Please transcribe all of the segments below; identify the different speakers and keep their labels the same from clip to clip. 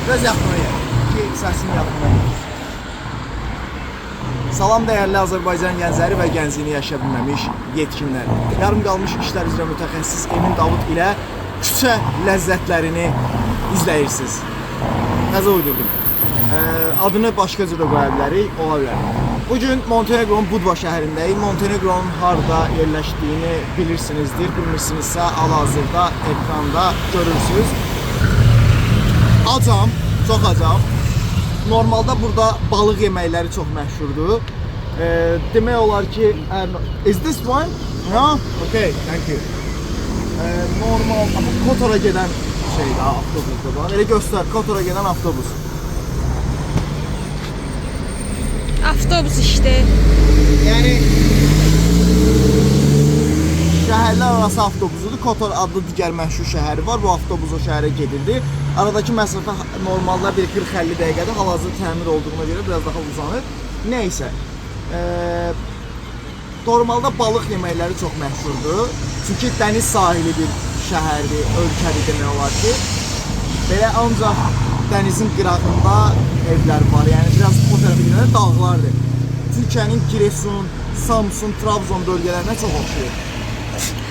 Speaker 1: Biraz yaxına gəl ki, səsim yaxına gəlir. Salam dəyərli Azərbaycan gəncləri və gəncliyini yaşaya bilməmiş yetkinlər. Yarım qalmış işlər üzrə mütəxəssis Emin Davud ilə küçə ləzzətlərini izləyirsiniz. Təzə uydurdum. Adını başqa cür də qoya bilərik, ola bilər. Bugün Montenegronun Budva şəhərindəyik. Montenegronun harda yerləşdiyini bilirsinizdir. Bilmirsinizsə hal-hazırda ekranda görürsünüz. Acam, çox acam. Normalda burada balıq yeməkləri çox məşhurdur. Demək olar ki, is this one? No? Okay, thank you. Normal, amma Kotora gedən şey daha avtobusdur. Bax, elə göstər, Kotora gedən avtobus.
Speaker 2: Avtobus işte.
Speaker 1: Yəni şəhərlər arası avtobusudur. Kotor adlı digər məşhur şəhəri var. Bu avtobus o şəhərə gedirdi. Aradakı məsafə normalda bir 40-50 dəqiqədir. Hal-hazırda təmir olduğuna görə biraz daha uzanır. Nəysə. Normalda balıq yeməkləri çox məşhurdur. Çünki dəniz sahili bir şəhərdir, ölkədir demək olar ki. Belə ancaq dənizin qırağında evlər var. Yəni biraz o tərəfə gedəndə dağlardır. Türkiyənin Giresun, Samsun, Trabzon bölgələrinə çox oxşayır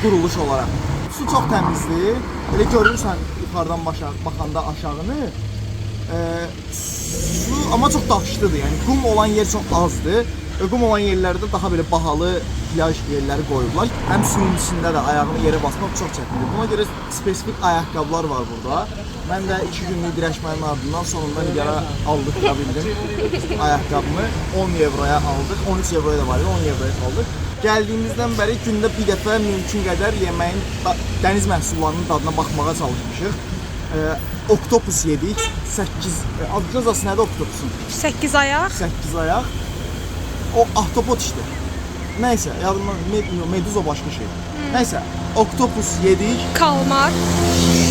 Speaker 1: quruluş olaraq. Su çox təmizdir. Elə görürsən yuxarıdan baxanda aşağını. Su amma çox daşlıdır. Yəni qum olan yer çox azdır. Və qum olan yerlərdə daha belə bahalı plaj yerləri qoyublar. Həm suyun içində də ayağını yerə basmaq çox çətindir. Buna görə spesifik ayaqqabılar var burada. Mən də 2 günlük dirəşmənin ardından sonunda Nigara aldıqdıra bildim ayaqqabımı. 10 avroya aldıq. 13 avroya da var idi, 10 avroya aldıq. Gəldiyimizdən bəri gündə bir dəfə mümkün qədər yeməyin, dəniz məhsullarının dadına baxmağa çalışmışıq. Oktopus yedik. 8 adınız nədir oktopusun?
Speaker 2: 8 ayaq.
Speaker 1: 8 ayaq. O ahtapot işte. Nəysə, yadımdan meduza başqa şeydir. Nəysə, oktopus yedik,
Speaker 2: Kalmar.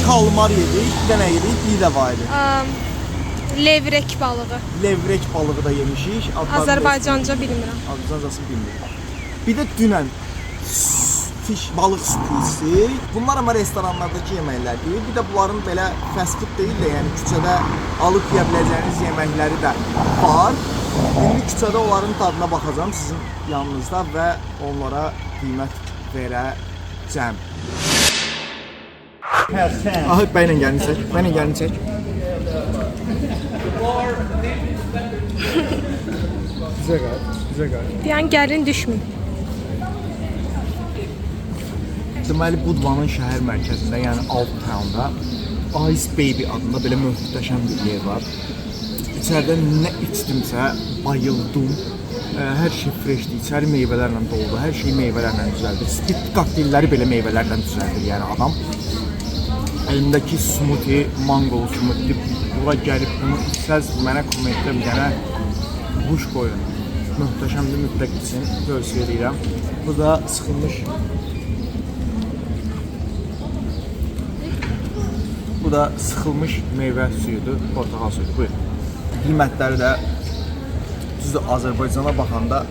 Speaker 1: kalmar yedik, bir dənə yedik, bir də var idi.
Speaker 2: Levrek balığı.
Speaker 1: Levrek balığı da yemişik. Adlarını
Speaker 2: Azərbaycanca bilmirəm.
Speaker 1: Azərbaycancasını bilmirəm. Bir də dünən fish balıq squeezy. Bunlar amma restoranlardakı yeməklər deyil. Bir də bunların belə fast food deyil də, yəni küçədə alıb yeyə biləcəyiniz yeməkləri də var. İndi küçədə onların dadına baxacağam sizin yanınızda və onlara qiymət verəcəm. Ahı, bəylə gəlin çək, bəylə gəlin çək. Bizə qal, bizə qal.
Speaker 2: Deyən gəlin düşməyin.
Speaker 1: Deməli Budvanın şəhər mərkəzində, yəni Old Town-da Ice Baby adında belə möhtəşəm bir yer var. İçəridə nə içdimsə bayıldım. Hər şey freshdir, içəri meyvələrlə doludur, hər şey meyvələrlə düzəldir. Split kokteylləri belə meyvələrlə düzəldir, yəni adam. Əlimdəki smoothie, mangolu smoothie, bura gəlib bunu içsəz mənə kommentdə bir dənə quş qoyun. Möhtəşəmdir, mütləq için tövsiyə edirəm. Bu da sıxılmış. Bu da sıxılmış meyvə suyudur, portağal suyudur. Buyurun. Qiymətləri də düzdür, Azərbaycana baxanda,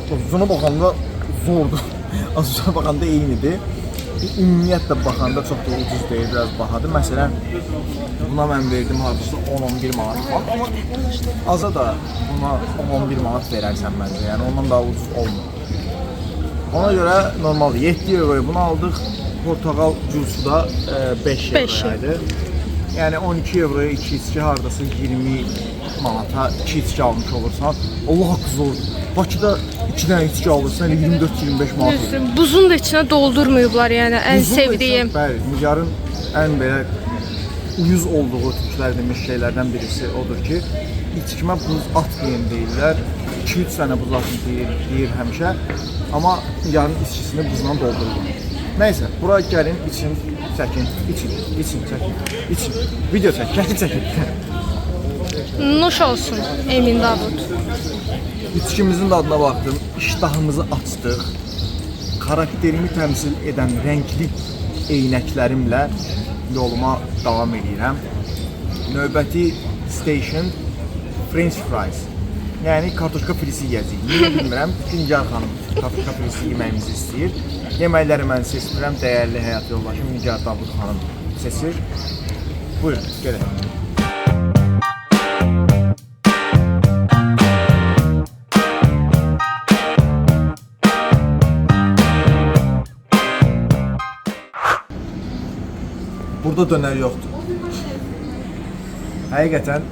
Speaker 1: zordur. Azərbaycana baxanda eynidir. Ümumiyyətlə baxanda çox da ucuz deyil, biraz bahadır. Məsələn, buna mən verdim hardasa 10-11 manat falan. Amma aza da buna 10-11 manat verərsən məncə. Yəni ondan daha ucuz olmur. Ona görə normaldır. 7 euroya bunu aldıq. Portağal juice da 5
Speaker 2: 5
Speaker 1: euroya idi. Yəni 12 euroya 2 içki, hardasa 20 manata 2 içki almış olursan. Allah haqqı zordur. Bakıda 2 dənə içki alırsan, elə 24-25 manat olur.
Speaker 2: Düzdür. Buzun da içinə doldurmayıblar, yəni ən
Speaker 1: Buzun da
Speaker 2: sevdiyim.
Speaker 1: içinə- Bəli, Nigarın ən belə uyuz olduğu türklər demiş şeylərdən birisi odur ki, içkimə buz atmayın deyirlər. 2-3 dənə buz atın deyir həmişə. Amma Nigarın içkisini buzla doldurur. Nəysə, bura gəlin, için, çəkin, için, için, çəkin, için. Video çək, şəkil çəkin.
Speaker 2: Nuş olsun Emin Davud.
Speaker 1: İçkimizin dadına baxdım, iştahımızı açdıq. Karakterimi təmsil edən rəngli eynəklərimlə yoluma davam edirəm. Növbəti station French fries. Yəni kartoşka frisi yeyəcəyik. Niyə bilmirəm. Nigar xanım kartoşka frisi yeməyimizi istəyir. Yeməkləri mən seçmirəm. Dəyərli həyat yoldaşım Nigar Davud xanım seçir. Buyurun, gedək. Burada dönər yoxdur. Həqiqətən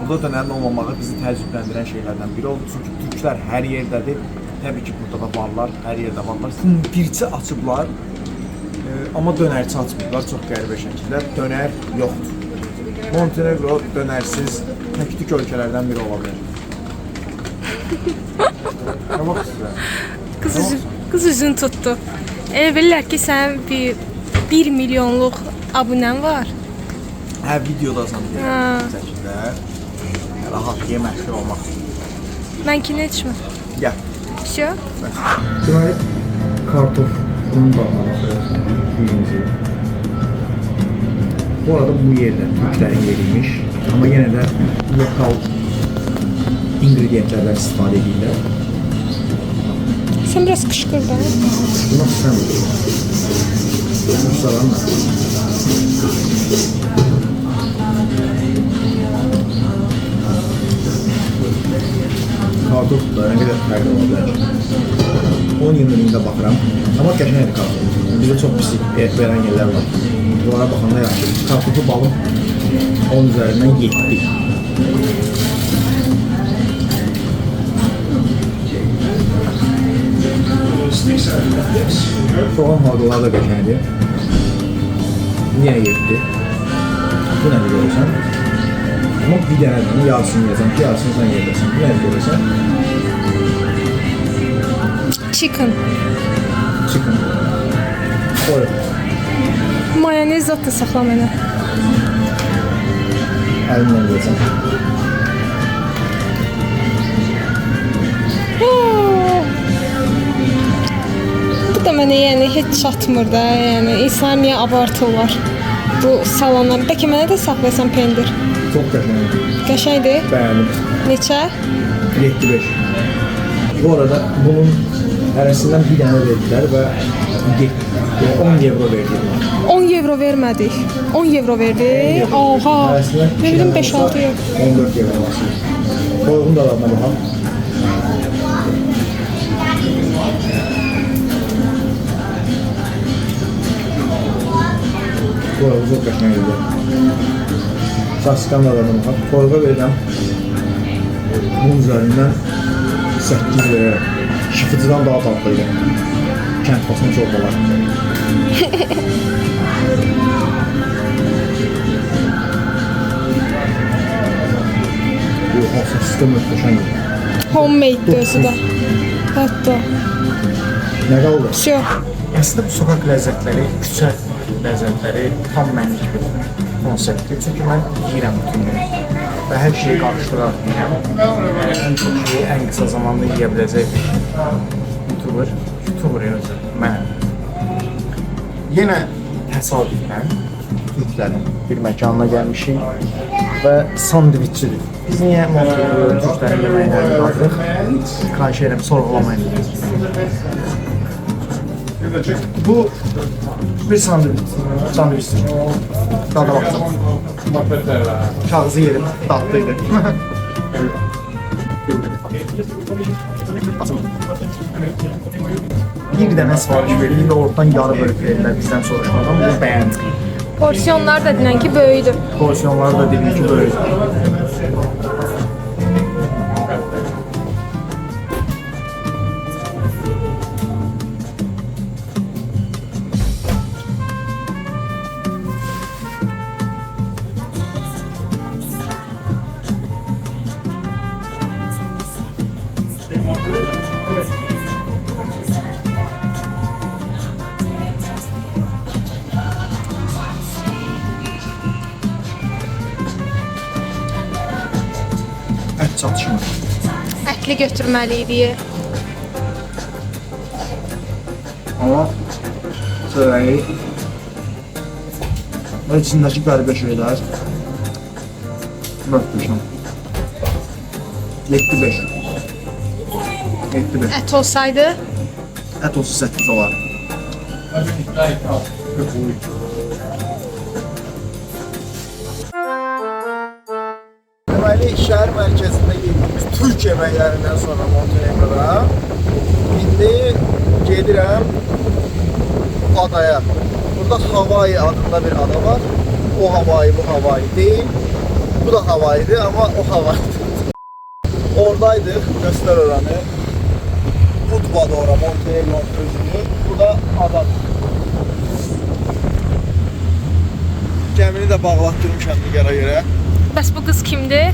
Speaker 1: burada dönərin olmamağı bizi təəccübləndirən şeylərdən biri oldu. Çünki türklər hər yerdədir. Təbii ki, burada da varlar, hər yerdə varlar. Kumpirçi açıblar, amma dönərçi açmırlar çox qəribə şəkildə. Dönər yoxdur. Montenegro dönərsiz tək-tük ölkələrdən biri ola bilər. Nə baxırsınız?
Speaker 2: Qız üzünü tutdu. Elə bilirlər ki, sənin bir 1 milyonluq abunən var.
Speaker 1: Hə, videodasan deyə
Speaker 2: Hə.
Speaker 1: şəkildə. Rahat deyə məşhur olmaq.
Speaker 2: Mənkini içmə.
Speaker 1: Gəl.
Speaker 2: Vəsə?
Speaker 1: Deməli, kartof bunun dadına baxırıq. Birinci. Bu arada bu yerdə türklərin yeriymiş. Amma yenə də lokal ingredientlərdən istifadə edirlər.
Speaker 2: Sən biraz qışqırdın.
Speaker 1: Qışqırmaq istəmirəm. Salam. Kartof da nə qədər fərqli ola bilər. 10 yılın baxıram. Amma qəşəngdir kartof. Bizdə çox pis verən yerlər var. Bunlara baxanda yaxşı. Kartofu balım 10 üzərindən 7. Soğan halqaları da qəşəngdir. Yenə 7. Bu nədir görürsən? Amma bir dənə də yarısını yeyəcəm ki, yarısını sən yeyəcəksən. Bu nədir görürsən?
Speaker 2: Chicken.
Speaker 1: Chicken. Qoy.
Speaker 2: Mayonez zat da saxla mənə.
Speaker 1: Əlimlə yeyəcəm.
Speaker 2: Bu da mənə yəni heç çatmır da, yəni insanlar niyə abartırlar bu salamlar. Bəlkə mənə də saxlayasan pendir.
Speaker 1: Çox qəşəngdir.
Speaker 2: Qəşəngdir.
Speaker 1: Bəyəndim.
Speaker 2: Neçə?
Speaker 1: 7-5. Bu arada bunun hərəsindən bir dənə verdilər və 10 evro verdilər.
Speaker 2: 10 evro vermədik. 10 evro verdi. Oha.
Speaker 1: Hərəsindən
Speaker 2: Nə bilim 5-6 evro.
Speaker 1: 14 evro basır. Toyuğun da dadına baxaq. Toyuğu çox qəşəng idi. Sasiskanın da dadına baxaq. Toyuğa verirəm. Bunun üzərindən 8 verirəm. Şıfıcıdan daha dadlı idi. Kənd basma çorbalar. Yox, sosiska möhtəşəm idi.
Speaker 2: Homemade özü də. Hətta.
Speaker 1: Nə qaldı?
Speaker 2: Vəsə.
Speaker 1: Əslində bu sokaq ləzzətləri, küçə ləzzətləri tam mənlik bir konseptdir. Çünki mən yeyirəm bütün gün və hər şeyi qarışdıraraq yeyirəm. Ən çox şeyi ən qısa zamanda yeyə biləcək bir YouTuber, YouTuber özü mənəm. Yenə təsadüfən türklərin bir məkanına gəlmişik və sandviççidir. Biz niyə Montenegro türklərin yeməklərini dadırıq? Xahiş edirəm, sorğulamayın. Bu bir sandviç, sandviçdir. Dada baxacağım. Kağızı yedim, dadlıydı. Bir dənə sifariş verdik və oradan yarı bölüb verdilər bizdən soruşmadan. Bunu bəyəndim.
Speaker 2: Porsiyonlar da denən ki, böyükdür.
Speaker 1: Porsiyonları da dedim ki, böyük. Ət çatışmır.
Speaker 2: Ətli götürməli idi.
Speaker 1: Amma çörəyi və içindəki qəribə şeylər möhtəşəm. 7-5. 7-5.
Speaker 2: Ət olsaydı,
Speaker 1: Ət olsa 8 olar. Deməli, şəhər mərkəzində yediyimiz türk yeməklərindən sonra Montenegroda indi gedirəm adaya. Burada Burada Hawaii adında bir ada var. O Hawaii, bu Hawaii değil. Bu da Hawaii'dir ama o Hawaii'dir. Oradaydıq, göstər oranı. Budva'da ora, Montenegro özünü. Bu da adadır. Gəmini də bağlatdırmışam Nigar'a görə.
Speaker 2: Bəs bu qız kimdir?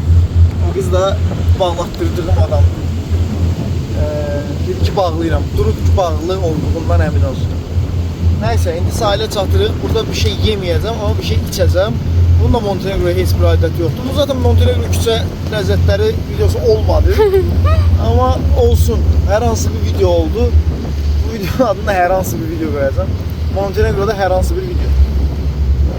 Speaker 1: O qız da bağlatdırdığım adam. Dedi ki bağlayıram. Durub ki bağlı olduğundan əmin olsun. Nəysə, indi sahilə çatırıq. Burada bir şey yeməyəcəm, amma bir şey içəcəm. Bunun da Montenegro'ya heç bir aidiyyəti yoxdur. Bu zaten Montenegro küçə ləzzətləri videosu olmadı. Amma olsun. Hər hansı bir video oldu. Bu videonun adını hər hansı bir video qoyacağam. Montenegro'da hər hansı bir video.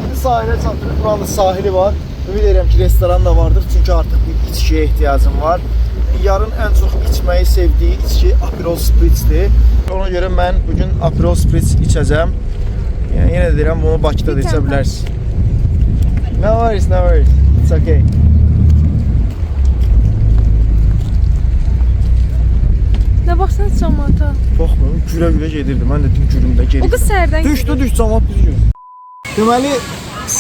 Speaker 1: İndi sahilə çatırıq. Buranın da sahili var. Ümid edirəm ki, restoran da vardır. Çünki artıq bir içkiyə ehtiyacım var. Yarın ən çox içməyi sevdiyi içki Aperol Spritz'dir. Ona görə mən bugün Aperol Spritz içəcəm. Yəni yenə də deyirəm, bunu Bakıda da içə bilərsiniz. No worries, no worries. It's okay.
Speaker 2: Nə baxsana camaata.
Speaker 1: Baxmıyorum, gülə-gülə gedirdi. Mən dedim gülüm də geri.
Speaker 2: O qız səhərdən
Speaker 1: Düşdü, düş, camaat bizi görür. Deməli,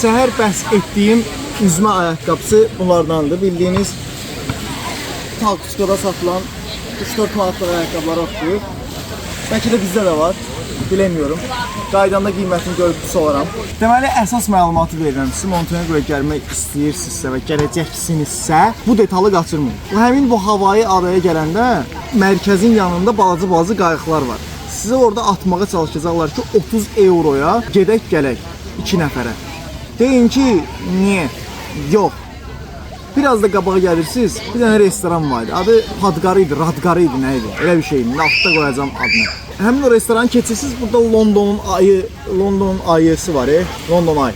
Speaker 1: səhər bəhs etdiyim üzmə ayaqqabısı bunlardandır. Bildiyiniz Talkuçkada satılan 3-4 manatlıq ayaqqabılara oxşuyur. Bəlkə də bizdə də var. Bilemiyorum. Qaydanda qiymətini görüb soraram. Deməli, əsas məlumatı verirəm sizə. Montenegroya gəlmək istəyirsinizsə və gələcəksinizsə, bu detalı qaçırmayın. Bu həmin bu Havayı adaya gələndə mərkəzin yanında balaca-balaca qayıqlar var. Sizə orada atmağa çalışacaqlar ki, 30 euroya gedək gələk 2 nəfərə. Deyin ki, niyə? Yox. Biraz da qabağa gəlirsiniz, bir dənə restoran var idi. Adı Padqarı idi, Radqarı idi, nə idi? Elə bir şey idi. Altda qoyacağam adını. Həmin o restoranı keçirsiniz, burada Londonun ayı, Londonun ayısı var, London Eye.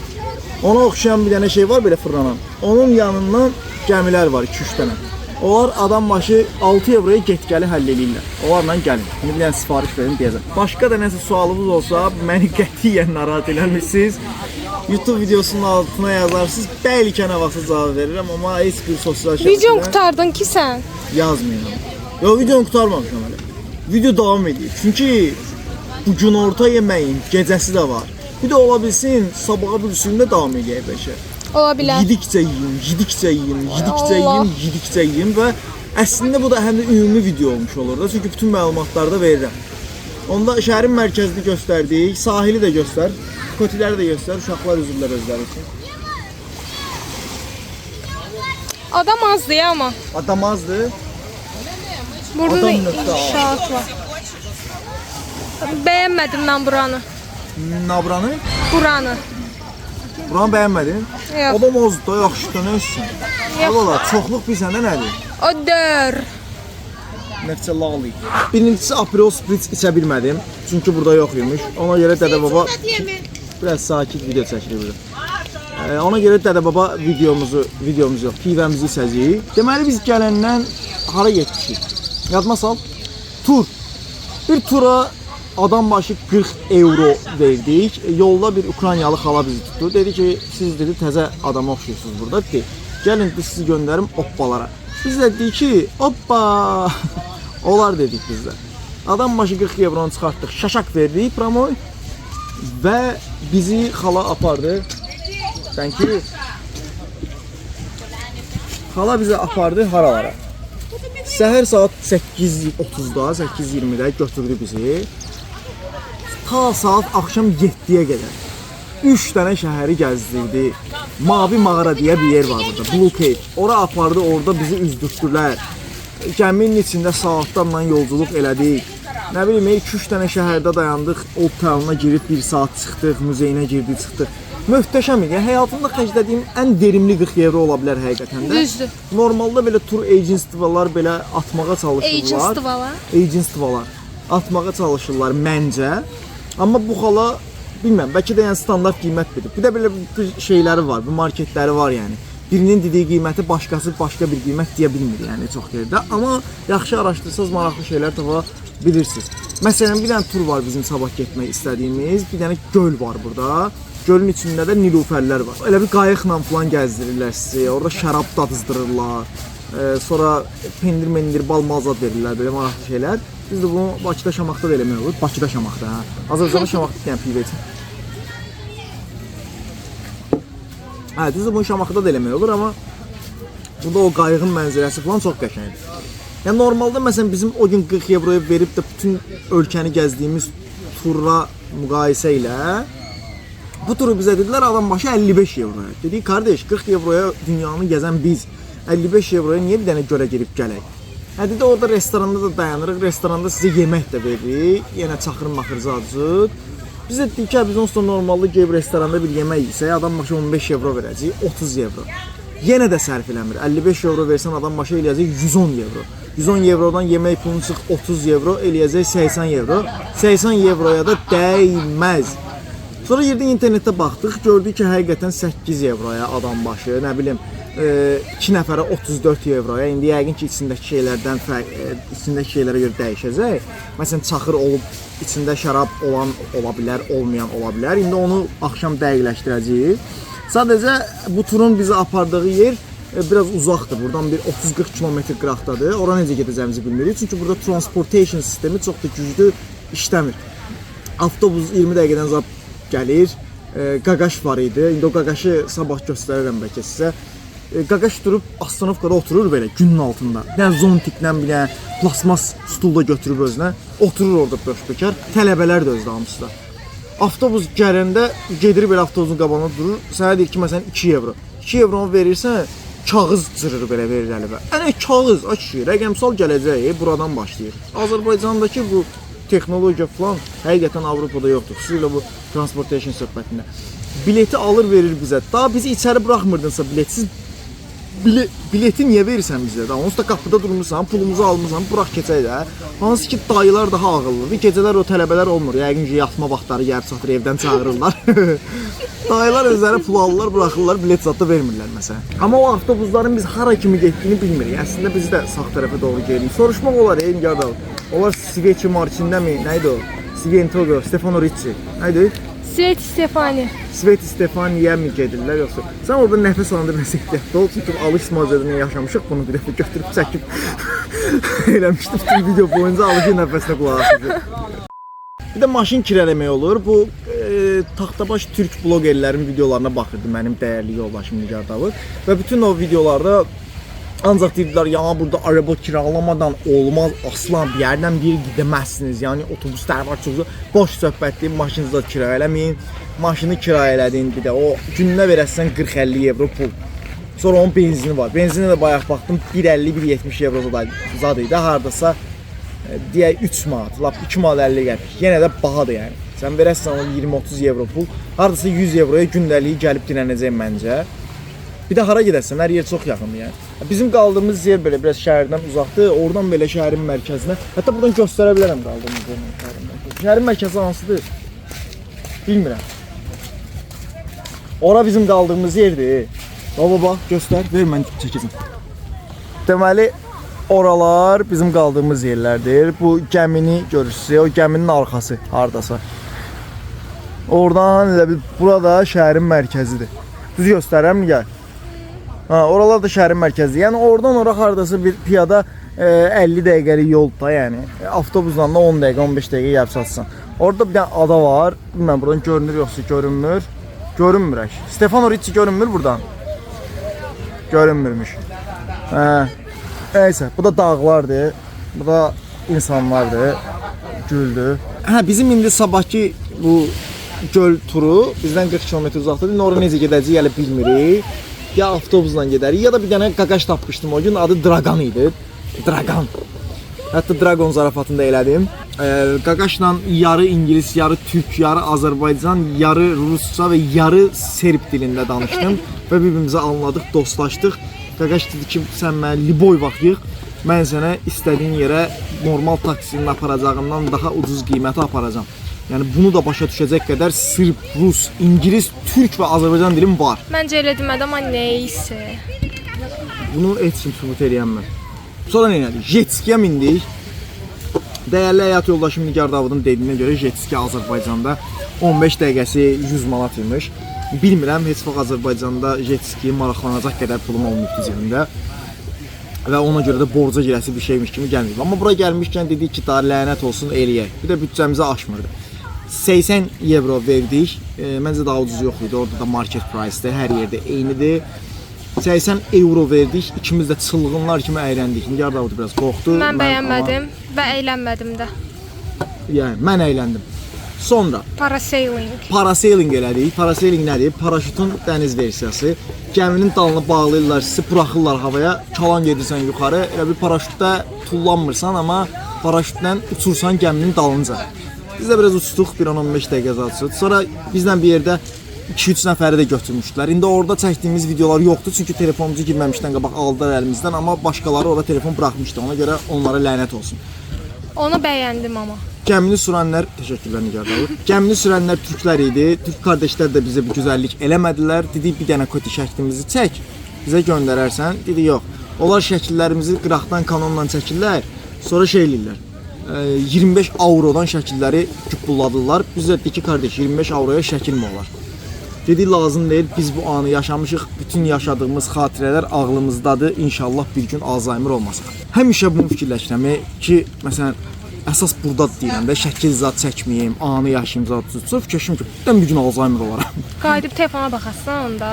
Speaker 1: Ona oxşayan bir dənə şey var belə fırlanan. Onun yanından gəmilər var 2-3 dənə. Onlar adam başı 6 euroya get-gəli həll eləyirlər. Onlarla gəlin. İndi bir dənə sifariş verin deyəcəm. Başqa da nəsə sualınız olsa məni qətiyyən narahat eləmirsiniz. YouTube videosunun altına yazarsınız. Bəlkə nə vaxtsa cavab verirəm, amma heç bir sosial şəbəkədə
Speaker 2: Videonu qurtardın ki sən.
Speaker 1: yazmayın. Yox, videonu qurtarmamışam hələ. Video davam edir. Çünki bu günorta yeməyin gecəsi də var. Bir də ola bilsin sabaha bir də davam eləyək bəlkə.
Speaker 2: Ola bilər.
Speaker 1: Yedikcə yeyim, yedikcə yeyim, yedikcə
Speaker 2: Allah.
Speaker 1: yeyim, yedikcə yeyim və əslində bu da həm də ümumi video olmuş olur da. Çünki bütün məlumatları da verirəm. Onda şəhərin mərkəzini göstərdik, sahili də göstər, kotiləri də göstər, uşaqlar üzürlər özləri üçün.
Speaker 2: Adam azdır ya amma.
Speaker 1: Adam azdır.
Speaker 2: Burada da
Speaker 1: Adam nöqtə az.
Speaker 2: inşaat var. Bəyənmədim mən buranı.
Speaker 1: Nabranı?
Speaker 2: Buranı.
Speaker 1: Buranı bəyənmədin?
Speaker 2: Yox.
Speaker 1: Adam azdır da, yaxşı da nə etsin?
Speaker 2: Yox.
Speaker 1: Allah, çoxluq bilsən də nədir?
Speaker 2: O dör.
Speaker 1: Nəticə lağlı. Birincisi Aperol Spritz içə bilmədim. Çünki burada yox imiş. Ona görə dədə baba biraz sakit video çəkilir burada. Ona görə dədə baba videomuzu, videomuz yox, pivəmizi içəcəyik. Deməli biz gələndən hara getmişik? Yadıma sal. Tur. Bir tura adam başı 40 euro verdik. Yolda bir Ukraynalı xala bizi tutdu. Dedi ki, siz dedi təzə adama oxşuyursunuz burada. Dedi, gəlin biz sizi göndərim oppalara. Biz də dedik ki, oppa. Olar dedik biz də. Adam başı 40 evronu çıxartdıq, şaşaq verdik promoy və bizi xala apardı. Thank you. Xala bizi apardı haralara? Səhər saat 8:30-da, 8:20-də götürdü bizi. Ta saat axşam 7-yə qədər. 3 dənə şəhəri gəzdirdi. Mavi mağara deyə bir yer var burada, Blue Cave. Ora apardı, orada bizi üzdürtdülər. Gəminin içində saatlarla yolculuq elədik. Nə bilim, 2-3 dənə şəhərdə dayandıq, Old Town-a girib 1 saat çıxdıq, muzeyinə girdik, çıxdıq. Möhtəşəm idi. Yəni, həyatımda xərclədiyim ən verimli 40 evro ola bilər həqiqətən də.
Speaker 2: Düzdür.
Speaker 1: Normalda belə tur agentstvalar belə atmağa çalışırlar.
Speaker 2: Agentstvalar?
Speaker 1: Agentstvalar atmağa çalışırlar məncə. Amma bu xala bilmirəm, bəlkə də yəni standart qiymət bilir. Bir də belə bir şeyləri var, bu marketləri var yəni. Birinin dediyi qiyməti başqası başqa bir qiymət deyə bilmir yəni çox yerdə. Amma yaxşı araşdırsanız maraqlı şeylər tapa bilirsiniz. Məsələn, bir dənə tur var bizim sabah getmək istədiyimiz. Bir dənə göl var burada. Gölün içində də nilufərlər var. Elə bir qayıqla falan gəzdirirlər sizi. Orada şərab dadızdırırlar. Sonra pendir, mendir, bal mal zad verirlər, belə maraqlı şeylər. Biz də bunu Bakıda Şamaxıda da eləmək olur. Bakıda Şamaxıda, hə. Azərbaycanda Şamaxıda yəni pivə için. Hə, düzdür, bunu Şamaxıda da eləmək olur, amma burada o qayığın mənzərəsi falan çox qəşəngdir. Yəni normalda məsələn bizim o gün 40 avroya verib də bütün ölkəni gəzdiyimiz turla müqayisə ilə bu turu bizə dedilər adam başı 55 avroya. Dedik qardaş, 40 avroya dünyanı gəzən biz 55 avroya niyə bir dənə gölə girib gələk? Hə dedi orada restoranda da dayanırıq, restoranda sizə yemək də veririk, yenə çaxır maxır zad-zud. Biz də dedik ki, biz onsuz da normalda gedib restoranda bir yemək yesək, adam başı 15 avro verəcəyik, 30 avro. Yenə də sərf eləmir. 55 avro versən adam başı eləyəcək 110 avro. 110 avrodan yemək pulunu çıx 30 avro eləyəcək 80 avro. 80 avroya da dəyməz. Sonra girdik internetdə baxdıq, gördük ki, həqiqətən 8 avroya adam başı, nə bilim, 2 nəfərə 34 avroya. İndi yəqin ki, içindəki şeylərdən fərq, içindəki şeylərə görə dəyişəcək. Məsələn, çaxır olub, içində şərab olan ola bilər, olmayan ola bilər. İndi onu axşam dəqiqləşdirəcəyik. Sadəcə bu turun bizi apardığı yer biraz uzaqdır. Buradan bir 30-40 kilometr qıraqdadır. Ora necə gedəcəyimizi bilmirik. Çünki burada transportation sistemi çox da güclü işləmir. Avtobus 20 dəqiqədən zad gəlir. Qaqaş var idi. İndi o qaqaşı sabah göstərirəm bəlkə sizə. Qaqaş durub ostanovkada oturur belə günün altında. Bir dənə zontiklə, bir dənə plasmas stul da götürüb özünə oturur orada boş-bekar. Tələbələr də özü hamısı da. Avtobus gələndə gedir belə avtobusun qabağına durur. Sənə deyir ki, məsələn 2 evro. 2 evronu verirsən, kağız cırır belə verir əlinə. Ənə kağız, ay kişi, rəqəmsal gələcək buradan başlayır. Azərbaycandakı bu texnologiya falan həqiqətən Avropada yoxdur. Xüsusilə bu transportation söhbətində. Bileti alır verir bizə. Daha bizi içəri buraxmırdınsa biletsiz bileti niyə verirsən bizə də? Onsuz da qapıda durmusan, pulumuzu almısan, burax keçək də. Hansı ki dayılar daha ağıllıdır. Gecələr o tələbələr olmur. Yəqin ki, yatma vaxtları gəlib çatır, evdən çağırırlar. Dayılar özləri pul alırlar, buraxırlar, bilet zad da vermirlər məsələn. Amma o avtobusların biz hara kimi getdiyini bilmirik. Əslində biz də sağ tərəfə doğru gedirik. Soruşmaq olar, ey Nigar. Onlar Sveçi Marçində mi? Nə idi o? Svientogo, Stefano Ricci. Nə idi?
Speaker 2: Sveti Stefani.
Speaker 1: Sveti Stefaniyə mi gedirlər yoxsa? Sən orada nəfəs alanda biraz ehtiyatlı ol, çünki alış macəranı yaşamışıq, bunu bir dəfə götürüb çəkib eləmişdik bütün video boyunca alıcı nəfəsinə qulaq asırdı. Bir də maşın kirələmək olur. Bu taxtabaş türk blogerlərin videolarına baxırdı mənim dəyərli yoldaşım Nigar Davud və bütün o videolarda ancaq deyirdilər, ya burada araba kiralamadan olmaz, aslan bir yerdən bir yerə gedəməzsiniz. Yəni otobuslar var, çox boş söhbətdir, maşınızı da kirayə eləməyin. Maşını kirayə elədin bir də o gününə verəsən 40-50 evro pul. Sonra onun benzini var. Benzinə də bayaq baxdım 1.50-1.70 evro zad idi. Hardasa deyək 3 manat, lap 2 manat 50 qəpik. Yenə də bahadır yəni. Sən verəsən ona 20-30 evro pul, hardasa 100 evroya gündəliyi gəlib dirənəcək məncə. Bir də hara gedəsən, hər yer çox yaxındır yəni. Bizim qaldığımız yer belə biraz şəhərdən uzaqdır. Oradan belə şəhərin mərkəzinə. Hətta buradan göstərə bilərəm qaldığımız yerin şəhərin mərkəzi. Şəhərin mərkəzi hansıdır? Bilmirəm. Ora bizim qaldığımız yerdir. Baba bax, göstər, ver mən çəkəcəm. Deməli, oralar bizim qaldığımız yerlərdir. Bu gəmini görürsünüz, o gəminin arxası hardasa. Oradan elə bil burada şəhərin mərkəzidir. Düz göstərirəm, gəl. Ha, oralar da şəhərin mərkəzidir. Yəni oradan ora hardasa bir piyada 50 dəqiqəlik yol da, yəni avtobusla da 10 dəqiqə, 15 dəqiqə gəlib çatsan. Orada bir dənə ada var. Bilmirəm buradan görünür yoxsa görünmür. Görünmür. Əş. Stefano Ricci görünmür buradan. Görünmürmüş. Hə. Neyse, bu da dağlardır. Bu da insanlardır. Güldür. Hə, bizim indi sabahki bu göl turu bizdən 40 km uzaqdadır. İndi ora necə gedəcəyik hələ bilmirik. Ya avtobusla gedərik, ya da bir dənə qaqaş tapmışdım o gün. Adı Dragan idi. Dragan. Hətta Dragon zarafatını da elədim. Qaqaşla yarı ingilis, yarı türk, yarı Azərbaycan, yarı rusca və yarı serb dilində danışdım və bir-birimizi anladıq, dostlaşdıq. Qaqaş dedi ki, sən məni liboy vaxt yığ, mən sənə istədiyin yerə normal taksinin aparacağından daha ucuz qiymətə aparacağam. Yəni bunu da başa düşəcək qədər sırb, rus, ingilis, türk və Azərbaycan dilim var.
Speaker 2: Məncə elə demədi, amma neysə.
Speaker 1: Bunu heç kim sübut eləyənmir. Sonra nə elədik? Jet skiyə mindik. Dəyərli həyat yoldaşım Nigar Davudun dediyinə görə jet ski Azərbaycanda 15 dəqiqəsi 100 manat imiş. Bilmirəm, heç vaxt Azərbaycanda jet skiyə maraqlanacaq qədər pulum olmayıbdı cibimdə. Və ona görə də borca girəsi bir şeymiş kimi gəlməyib. Amma bura gəlmişkən dedik ki, daha lənət olsun eləyək. Bir də büdcəmizi aşmırdı. 80 evro verdik. Məncə daha ucuz yox idi. Orada da market price-dir. Hər yerdə eynidir. 80 euro verdik. İkimiz də çılğınlar kimi əyləndik. Nigar Davud biraz qorxdu.
Speaker 2: Mən bəyənmədim və əylənmədim də.
Speaker 1: Amma, yəni mən əyləndim. Sonra
Speaker 2: Parasailing.
Speaker 1: parasailing elədik. Parasailing nədir? Paraşütün dəniz versiyası. Gəminin dalını bağlayırlar, sizi buraxırlar havaya, çalan gedirsən yuxarı. Elə bir paraşütdə tullanmırsan, amma paraşütlə uçursan gəminin dalınca. Biz də biraz uçduq, bir 10-15 dəqiqə zad uçduq. Sonra bizlə bir yerdə 2-3 nəfəri də götürmüşdülər. İndi orada çəkdiyimiz videolar yoxdur, çünki telefonumuzu girməmişdən qabaq aldılar əlimizdən, amma başqaları ora telefon buraxmışdı. Ona görə onlara lənət olsun.
Speaker 2: Onu bəyəndim amma.
Speaker 1: Gəmini sürənlər, təşəkkürlər Nigar Davud. Gəmini sürənlər türklər idi. Türk qardaşlar da bizə bir gözəllik eləmədilər. Dedi bir dənə koti şəklimizi çək, bizə göndərərsən. Dedi yox. Onlar şəkillərimizi qıraqdan kanonla çəkirlər. Sonra şey eləyirlər. 25 avrodan şəkilləri cübbulladırlar. Biz də dedik ki, qardaş 25 avroya şəkil mi olar? Dedi lazım deyil. Biz bu anı yaşamışıq. Bütün yaşadığımız xatirələr ağlımızdadır. İnşallah bir gün Alzheimer olmasaq. Həmişə bunu fikirləşirəm ki, məsələn, əsas burada deyirəm də şəkil zad çəkməyim, anı yaşayım zad tutsa fikirləşirəm ki, mən bir gün Alzheimer olaram.
Speaker 2: Qayıdıb telefona baxasan onda.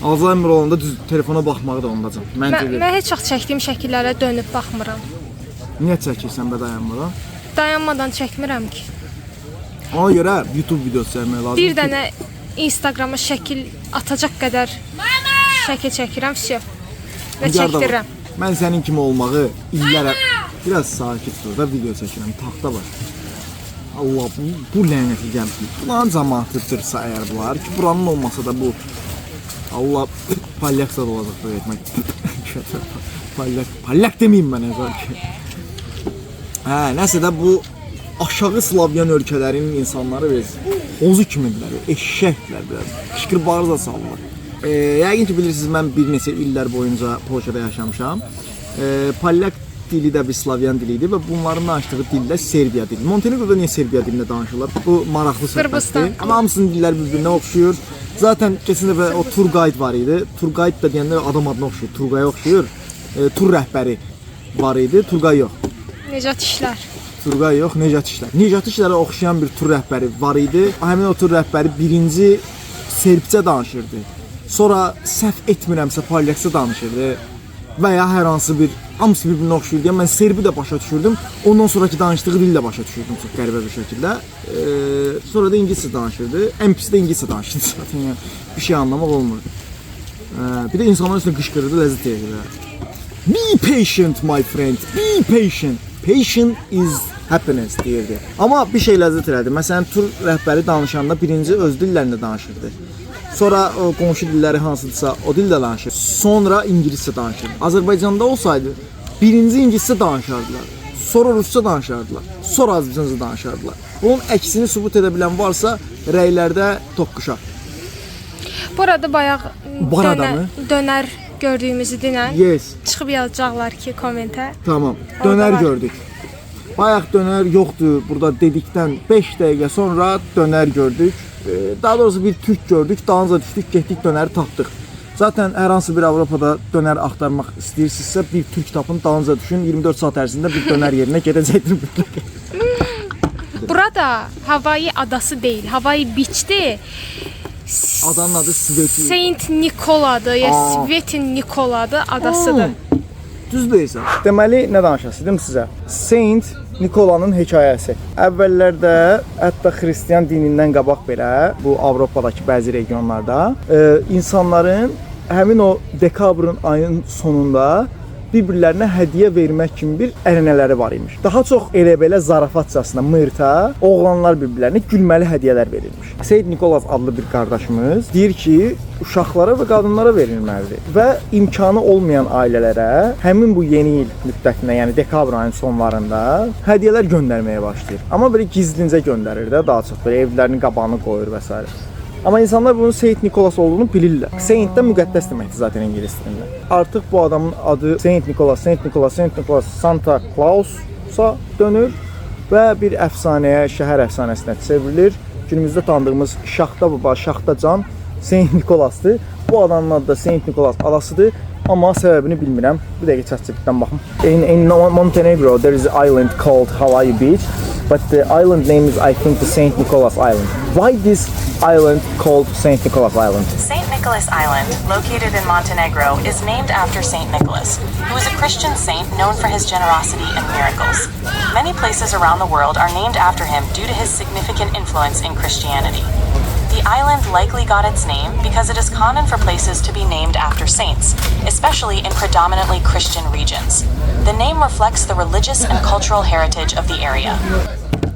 Speaker 1: Alzheimer olanda düz telefona baxmağı da ondacan.
Speaker 2: Mən,
Speaker 1: Məncə
Speaker 2: mən heç vaxt çəkdiyim şəkillərə dönüb baxmıram.
Speaker 1: Niyə çəkirsən bə dayanmadan?
Speaker 2: Dayanmadan çəkmirəm ki.
Speaker 1: Ona görə YouTube videosu çəkmək lazımdır.
Speaker 2: Bir dənə Instagrama şəkil atacaq qədər şəkil çəkirəm, vəsə. Və
Speaker 1: Nigar Davud,
Speaker 2: çəkdirirəm.
Speaker 1: Mən sənin kimi olmağı illər biraz sakit dur da video çəkirəm, taxta var. Allah bu lənətli gəmi. Bunların cəmaətidirsə əgər bunlar ki, buranın olmasa da bu Allah palyak zad olacaq da etmək. Palyak, palyak deməyim mən əzər ki. Hə, nəsə də bu aşağı Slavyan ölkələrinin insanları biraz xozu kimidirlər, eşşəkdirlər biraz. Qışqır bağır da salırlar. Yəqin ki bilirsiniz mən bir neçə illər boyunca Polşada yaşamışam. Polyak dili də bir Slavyan dili idi və bunların danışdığı dil də Serbiya dili. Montenegroda niyə Serbiya dilində danışırlar? Bu maraqlı söhbətdir.
Speaker 2: Qırğızistan.
Speaker 1: Amma hamısının dilləri bir-birinə oxşuyur. Zaten keçən dəfə o tur guide var idi. Tur guide da deyəndə adam adına oxşuyur, Turqaya oxşuyur. Tur rəhbəri var idi, Turqay yox.
Speaker 2: Necat işlər.
Speaker 1: Turqay yox, Necat İşlər. Necat İşlərə oxşayan bir tur rəhbəri var idi. Həmin o tur rəhbəri birinci serbcə danışırdı. Sonra səhv etmirəmsə polyakca danışırdı və ya hər hansı bir hamısı bir-birinə oxşuyur deyə mən serbi də başa düşürdüm. Ondan sonrakı danışdığı dili də başa düşürdüm çox qəribə bir şəkildə. Sonra da ingiliscə danışırdı. Ən pisi də ingiliscə danışırdı zaten yəni bir şey anlamaq olmurdu. Bir də insanların üstünə qışqırırdı, ləzzət edirdi. Be patient my friend, be patient. Patient is happiness deyirdi. Amma bir şey ləzzət elədi. Məsələn, tur rəhbəri danışanda birinci öz dillərində danışırdı. Sonra o qonşu dilləri hansıdırsa o dildə danışır. Sonra ingiliscə danışırdı. Azərbaycanda olsaydı birinci ingiliscə danışardılar. Sonra rusca danışardılar. Sonra azərbaycanca danışardılar. Bunun əksini sübut edə bilən varsa rəylərdə toqquşaq.
Speaker 2: Burada bayaq
Speaker 1: Burada mı?
Speaker 2: dönər gördüyümüzü dinən.
Speaker 1: Yes.
Speaker 2: Çıxıb yazacaqlar ki, kommentə.
Speaker 1: Tamam.
Speaker 2: Orada
Speaker 1: Dönər
Speaker 2: var.
Speaker 1: gördük. Bayaq dönər yoxdur burada dedikdən 5 dəqiqə sonra dönər gördük. Daha doğrusu bir türk gördük. Dalınca düşdük, getdik dönəri tapdıq. Zaten hər hansı bir Avropada dönər axtarmaq istəyirsinizsə bir türk tapın, dalınca düşün. 24 saat ərzində bir dönər yerinə gedəcəkdir mütləq.
Speaker 2: Burada Hawaii adası deyil, Hawaii Beach'dir.
Speaker 1: Adanın adı Sveti.
Speaker 2: Saint Nikoladır, ya
Speaker 1: Aa.
Speaker 2: Svetin Nikoladır adasıdır.
Speaker 1: Düz deyirsən. Deməli, nə danışasıydım sizə? Saint Nikolanın hekayəsi. Əvvəllərdə, hətta xristian dinindən qabaq belə bu Avropadakı bəzi regionlarda insanların həmin o dekabrın ayının sonunda bir-birlərinə hədiyyə vermək kimi bir ənənələri var imiş. Daha çox elə belə zarafatcasına mırta oğlanlar bir-birlərinə gülməli hədiyyələr verirmiş. Seyid Nikolas adlı bir qardaşımız deyir ki, uşaqlara və qadınlara verilməlidir və imkanı olmayan ailələrə həmin bu yeni il müddətində, yəni dekabr ayının sonlarında hədiyyələr göndərməyə başlayır. Amma belə gizlincə göndərir də, daha çox belə evlərinin qabağını qoyur və s. Amma insanlar bunun Saint Nikolas olduğunu bilirlər. Saint də müqəddəs deməkdir zaten ingilis dilində. Artıq bu adamın adı Saint Nikolas, Saint Nikolas, Saint Nikolas, Santa Clausa dönür və bir əfsanəyə, şəhər əfsanəsinə çevrilir. Günümüzdə tanıdığımız Şaxta Baba, Şaxta Can Saint Nikolasdır. Bu adamın adı da Saint Nikolas adasıdır. Amma səbəbini bilmirəm. Bir dəqiqə ChatGPT-dən baxım. In Montenegro there is an island called Hawaii Beach. But the island name is, I think, the Saint Nicholas Island. Why this island called Saint Nicholas Island?
Speaker 3: St. Nicholas Island, located in Montenegro, is named after St. Nicholas, who is a Christian saint known for his generosity and miracles. Many places around the world are named after him due to his significant influence in Christianity. The island likely got its name because it is common for places to be named after saints, especially in predominantly Christian regions. The name reflects the religious and cultural heritage of the area.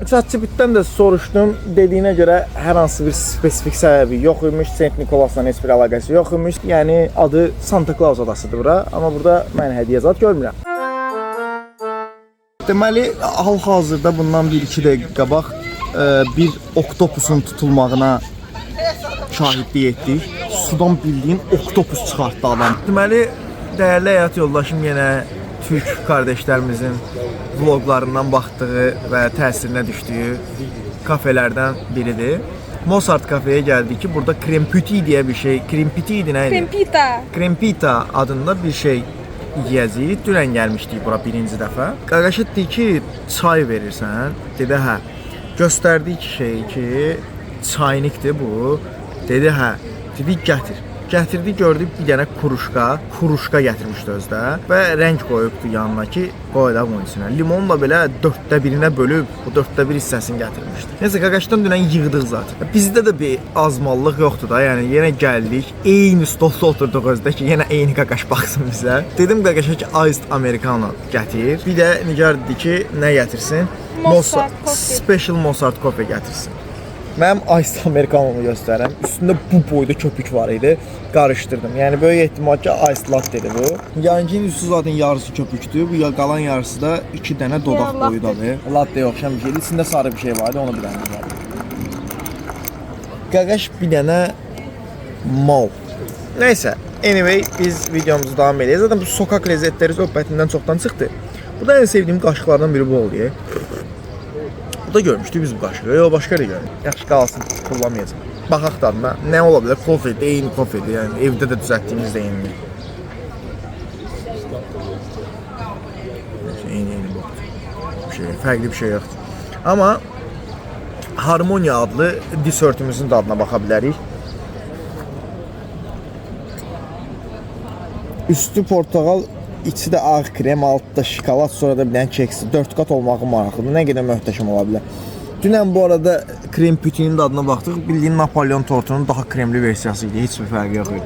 Speaker 1: ChatGPT-dən də soruşdum. Dediyinə görə hər hansı bir spesifik səbəbi yox imiş. Saint Nicholasla heç bir əlaqəsi yox imiş. Yəni adı Santa Claus adasıdır bura, amma burada mən hədiyyə zad görmürəm. Deməli, hal-hazırda bundan 1-2 dəqiqə qabaq bir oktopusun tutulmağına şahidlik etdik. Sudan bildiyin oktopus çıxartdı adam. Deməli, dəyərli həyat yoldaşım yenə türk qardaşlarımızın vloqlarından baxdığı və təsirinə düşdüyü kafelərdən biridir. Mozart kafeyə gəldik ki, burada krempüti deyə bir şey, krempüti idi nə idi?
Speaker 2: Krempita.
Speaker 1: Krempita adında bir şey yeyəcəyik. Dünən gəlmişdik bura birinci dəfə. Qaqaş dedi ki, çay verirsən? Dedi, hə. Göstərdik şeyi ki, çaynikdir bu. Dedi, hə. Dedik, gətir. Gətirdi, gördük bir dənə kuruşka, kuruşka gətirmişdi özdə və rəng qoyubdu yanına ki, qoy da bunun içinə. Limonla belə dörddə birinə bölüb, o dörddə bir hissəsini gətirmişdi. Neysə, qaqaşdan dünən yığdıq zaten. Bizdə də bir azmallıq yoxdur da, yəni yenə gəldik, eyni stolda oturduq özdə ki, yenə eyni qaqaş baxsın bizə. Dedim qaqaşa ki, iced americano gətir. Bir də Nigar dedi ki, nə gətirsin?
Speaker 2: Mozart coffee.
Speaker 1: Special Mozart kofe gətirsin. Mənim Ice Americano'mu göstərirəm. Üstündə bu boyda köpük var idi. Qarışdırdım. Yəni böyük ehtimal ki, Ice Latte'dir bu. Yarınkinin üstü zaten yarısı köpüktür. Bu qalan yarısı da 2 dənə dodaq
Speaker 2: Ya, latte.
Speaker 1: boyudadır. Latte oxşayan bir şeydir. İçində sarı bir şey var idi, onu bir dənə var. Qaqaş bir dənə mal. Neysə, anyway, biz videomuzu davam edək. Zaten bu sokaq lezzetləri söhbətindən çoxdan çıxdı. Burada ən sevdiyim qaşıqlardan biri bu oldu. Burada görmüşdük biz bu qaşığı. Yox, başqa yerdə görmüşdük. Yaxşı qalsın, kullamayacağam. Baxaq dadına. Nə ola bilər? Kofedir, eyni kofedir. Yəni evdə də düzəltdiyimiz də eynidir. Neysə, eyni boxdur. Bir şey, fərqli bir şey yoxdur. Amma Harmoniya adlı desertümüzün dadına baxa bilərik. Üstü portağal, içi də ağ krem, altda şokolad, sonra da bir dənə keksi. 4 qat olmağı maraqlıdır. Nə qədər möhtəşəm ola bilər. Dünən bu arada krem pütinin dadına baxdıq. Bildiyin Napolyon tortunun daha kremli versiyası idi. Heç bir fərqi yox idi.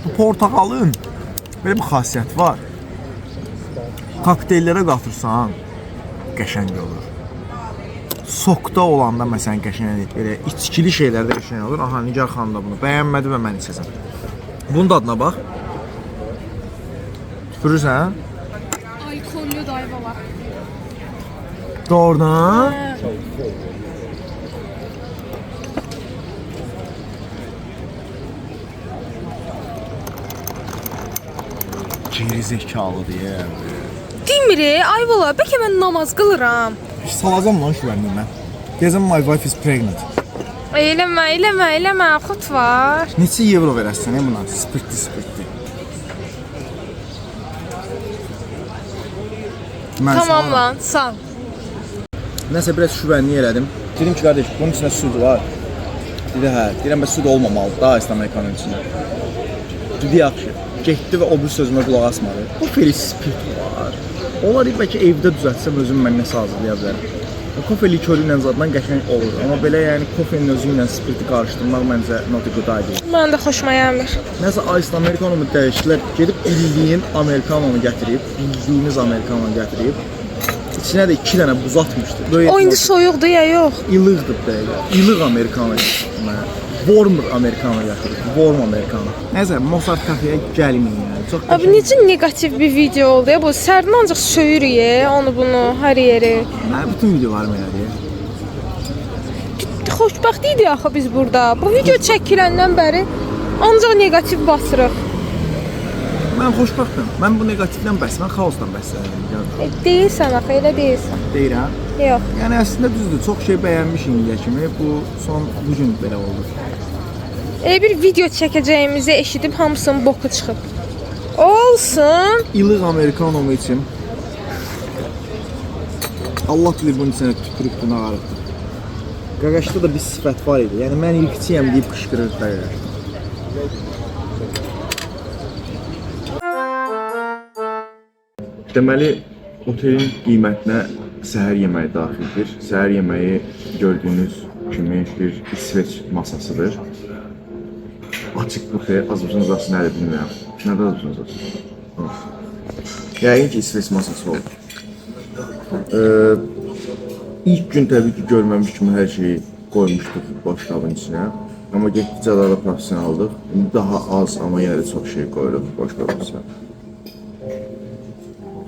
Speaker 1: Bu portağalın belə bir xasiyyəti var. Kokteyllərə qatırsan, qəşəng olur. Sokda olanda məsələn qəşəng belə içkili şeylərdə qəşəng olur. Aha, Nigar xanım da bunu bəyənmədi və mən içəcəm. Bunun dadına bax. Tüpürürsən?
Speaker 2: Alkollü dayı baba.
Speaker 1: Doğrudan? Geri zekalı deyə.
Speaker 2: Demir, ay bala, bəlkə mən namaz qılıram.
Speaker 1: Salacam lan şübhəliyim mən. Deyəsən my wife is pregnant.
Speaker 2: Eləmə, eləmə, eləmə, xut var.
Speaker 1: Neçə evro verəsən buna? Spirtli, spirtli. Mən
Speaker 2: Tamam
Speaker 1: salaram.
Speaker 2: lan, sal.
Speaker 1: Nəsə biraz şübhənlik elədim. Dedim ki, qardaş, bunun içində süd var. Dedi, hə. Deyirəm, bəs süd olmamalıdır daha Ice Americanın içində. Dedi, yaxşı. Getdi və o bir sözümə qulaq asmadı. Bu feli spirt var. Onlar bəlkə evdə düzəltsəm özüm mən nəsə hazırlaya bilərəm. Kofe likörü ilə zaddan qəşəng olur. Amma belə yəni kofenin özü ilə spirti qarışdırmaq məncə not a good idea.
Speaker 2: Mən də xoşuma gəlmir.
Speaker 1: Nəsə Ice Americano-mu dəyişdilər. Gedib bildiyин Americano-nu gətirib, bildiyimiz Americano-nu gətirib. İçinə də 2 dənə buz atmışdı. Böyük
Speaker 2: O indi soyuqdur ya yox?
Speaker 1: İlıqdır bu dəqiqə. İlıq Americano gətirib mənə. Warmer Americano gətirib. Warm Americano. Nəsə Mozart kafeyə gəlməyin yəni. Çox
Speaker 2: Abi
Speaker 1: qəşəng.
Speaker 2: necə neqativ bir video oldu ya bu? Sərdən ancaq söyürük ya, onu bunu, hər yeri.
Speaker 1: Mənim bütün videolarım elədir.
Speaker 2: Xoşbəxt idik axı biz burada. Bu video çəkiləndən bəri ancaq neqativ basırıq.
Speaker 1: Mən xoşbəxtəm. Mən bu neqativdən bəs, mən xaosdan bəslənirəm.
Speaker 2: Deyirsən axı, elə deyirsən.
Speaker 1: Deyirəm.
Speaker 2: Yox.
Speaker 1: Yəni əslində düzdür, çox şey bəyənmişik indiyə kimi. Bu son bu gün belə oldu.
Speaker 2: Elə bir video çəkəcəyimizi eşidib hamısının boku çıxıb. Olsun.
Speaker 1: İlıq amerikanomu içim. Allah bilir bunun içinə tüpürübdü, nə ağarıbdı. Qaqaşda da bir sifət var idi. Yəni mən ilkçiyəm deyib qışqırırdı da qaqaş.
Speaker 4: Deməli, otelin qiymətinə səhər yeməyi daxildir. Səhər yeməyi gördüyünüz kimi bir İsveç masasıdır. Açıq bufe, Azərbaycan azası nədir bilmirəm. Nədir Azərbaycan azası? Yəqin ki, İsveç masası olur. İlk gün təbii ki, görməmiş kimi hər şeyi qoymuşduq boşqabın içinə. Amma getdikcə daha da professionaldıq. İndi daha az, amma yenə də çox şey qoyuruq boşqabın içinə.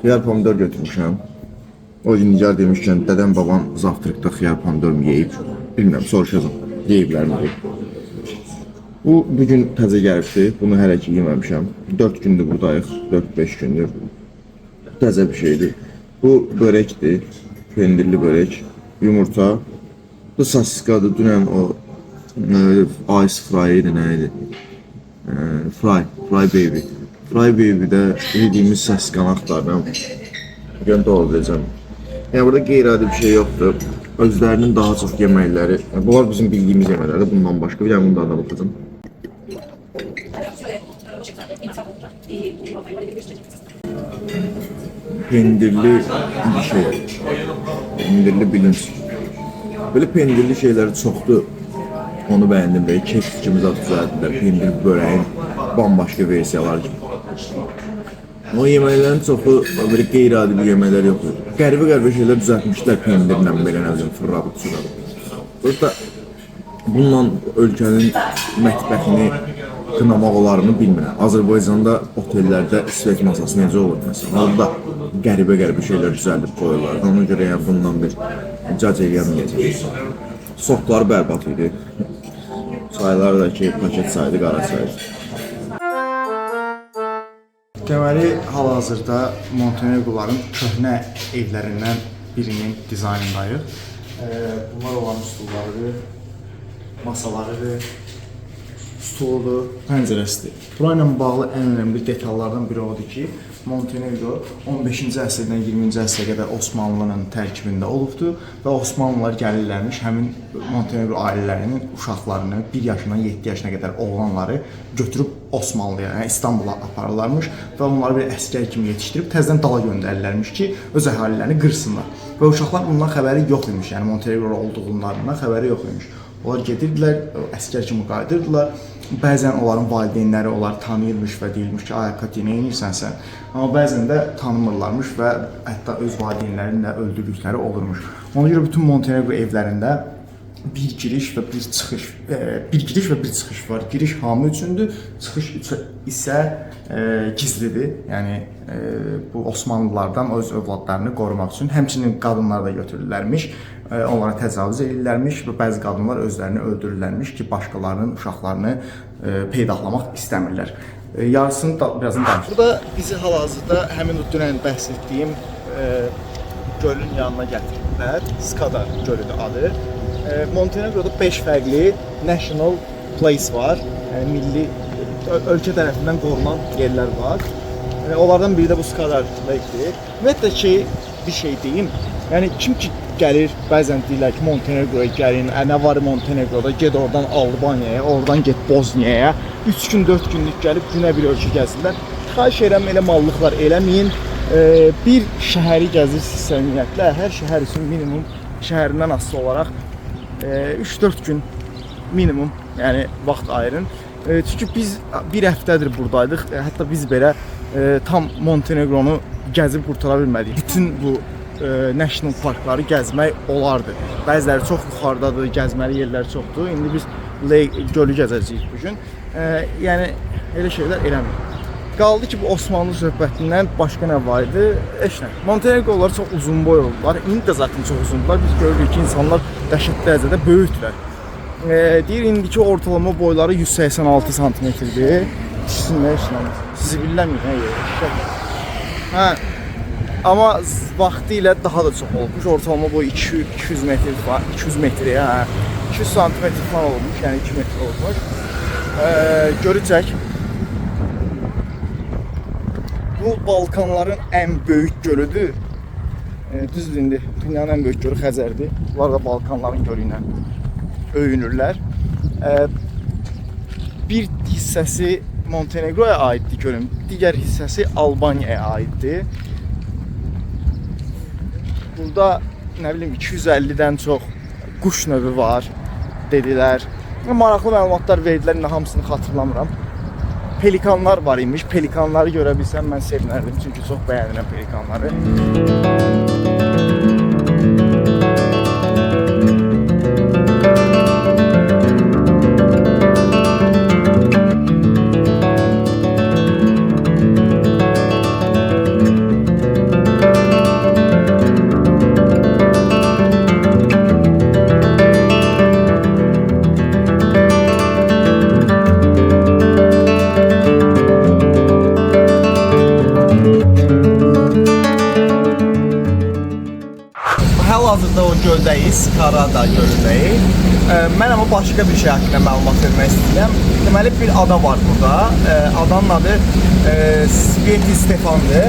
Speaker 4: Xiyar pomidor götürmüşəm. O gün Nigar demişkən, dədəm babam zavtrikdə xiyar pomidor mu yeyib? Bilmirəm, soruşacağam. Yeyiblərmi? Bu bu gün təzə gəlibdi. Bunu hələ ki yeməmişəm. 4 gündür buradayıq. 4-5 gündür. Təzə bir şeydir. Bu börəkdir. Pendirli börək, yumurta. Bu sosiskadır. Dünən o ice fry idi, nə idi? Fry, fry baby. Fry baby-də yediyimiz sosiskanı axtarıram. Bugün dolduracağım. Yəni burada qeyri-adi bir şey yoxdur. Özlərinin daha çox yeməkləri, yəni bunlar bizim bildiyimiz yeməklərdir. Bundan başqa bir dənə bundan da baxacağım. Pendirli bir şey. Pendirli bilinç. Belə pendirli şeyləri çoxdur. Onu bəyəndim belə keks kimi zad düzəldilər. Pendir börəyin bambaşqa versiyaları kimi. O yeməklərin çoxu belə qeyri-adi bir yeməklər yoxdur. Qəribə-qəribə şeylər düzəltmişlər pendirlə belə nə bilim fırladıb cürab. Burada bununla ölkənin mətbəxini qınamaq olarmı bilmirəm. Azərbaycanda otellərdə İsveç masası necə olur məsələn? Orada qəribə-qəribə şeylər düzəldib qoyurlar. Ona görə yəni bundan bir cac eləyəməyəcək. Soklar bərbad idi. Çaylar da ki, paket çaydı, qara çaydı.
Speaker 1: Deməli, hal-hazırda Montenegroların köhnə evlərindən birinin dizaynındayıq. Bunlar olan stullarıdır, masalarıdır, stuludur, pəncərəsidir. Bura ilə bağlı ən önəmli detallardan biri odur ki, Montenegro 15-ci əsrdən 20-ci əsrə qədər Osmanlının tərkibində olubdur və Osmanlılar gəlirlərmiş həmin Montenegro ailələrinin uşaqlarını 1 yaşından 7 yaşına qədər oğlanları götürüb Osmanlıya, yəni İstanbula aparırlarmış və onları bir əsgər kimi yetişdirib təzədən dala göndərirlərmiş ki, öz əhalilərini qırsınlar. Və uşaqlar bundan xəbəri yox imiş, yəni Montenegro olduğunlarından xəbəri yox imiş. Onlar gedirdilər, əsgər kimi qayıdırdılar. Bəzən onların valideynləri onları tanıyırmış və deyirmiş ki, ay Katya, nə edirsən sən? Amma bəzən də tanımırlarmış və hətta öz valideynlərinin də öldürdükləri olurmuş. Ona görə bütün Montenegro evlərində bir giriş və bir çıxış, bir giriş və bir çıxış var. Giriş hamı üçündür, çıxış isə gizlidir. Yəni bu Osmanlılardan öz övladlarını qorumaq üçün həmçinin qadınlar da götürürlərmiş, onlara təcavüz edirlərmiş və bəzi qadınlar özlərini öldürürlərmiş ki, başqalarının uşaqlarını peydahlamaq istəmirlər. Yarısını da birazdan danışırıq. Burada bizi hal-hazırda həmin o dünən bəhs etdiyim gölün yanına gətirdilər. Skadar gölüdür adı. Montenegroda 5 fərqli national place var. Yəni milli ölkə tərəfindən qorunan yerlər var. Onlardan biri də bu Skadar Lake-dir. Ümumiyyətlə ki, bir şey deyim. Yəni kim ki gəlir, bəzən deyirlər ki, Montenegroya gəlin, nə var Montenegroda, get oradan Albaniyaya, oradan get Bosniyaya. 3 gün, 4 günlük gəlib günə bir ölkə gəzirlər. Xahiş edirəm elə mallıqlar eləməyin. Bir şəhəri gəzirsinizsə ümumiyyətlə, hər şəhər üçün minimum şəhərindən asılı olaraq 3-4 gün minimum, yəni vaxt ayırın. Çünki biz bir həftədir buradaydıq. Hətta biz belə tam Montenegronu gəzib qurtara bilmədik. Bütün bu national parkları gəzmək olardı. Bəziləri çox yuxarıdadır, gəzməli yerlər çoxdur. İndi biz Lake gölü gəzəcəyik bu gün. Yəni elə şeylər eləmirik. Qaldı ki, bu Osmanlı söhbətindən başqa nə var idi? Heç nə. Montenegrolılar çox uzunboy oldular. İndi də zaten çox uzundular. Biz görürük ki, insanlar dəhşət dərəcədə böyükdülər. Deyir indiki ortalama boyları 186 santimetrdir. Dişsinlər heç nə. Sizi billəməyin, hə, eşək. Hə. Amma vaxtı ilə daha da çox olmuş. Ortalama boyu 200 metr falan, 200 metr, hə. 200 santimetr falan olmuş, yəni 2 metr olmuş. Gölü çək. Bu Balkanların ən böyük gölüdür. Düzdür indi dünyanın ən böyük gölü Xəzərdir. Bunlar da Balkanların gölü ilə öyünürlər. Bir hissəsi Montenegroya aiddir gölün, digər hissəsi Albaniyaya aiddir. Burada nə bilim 250-dən çox quş növü var dedilər. Maraqlı məlumatlar verdilər, indi hamısını xatırlamıram. Pelikanlar var imiş. Pelikanları görə bilsəm mən sevinərdim, çünki çox bəyənirəm pelikanları. Hal-hazırda o göldəyik, Skarada gölündəyik. Mən amma başqa bir şey haqqında məlumat vermək istəyirəm. Deməli bir ada var burada. Adanın adı Sveti Stefandır.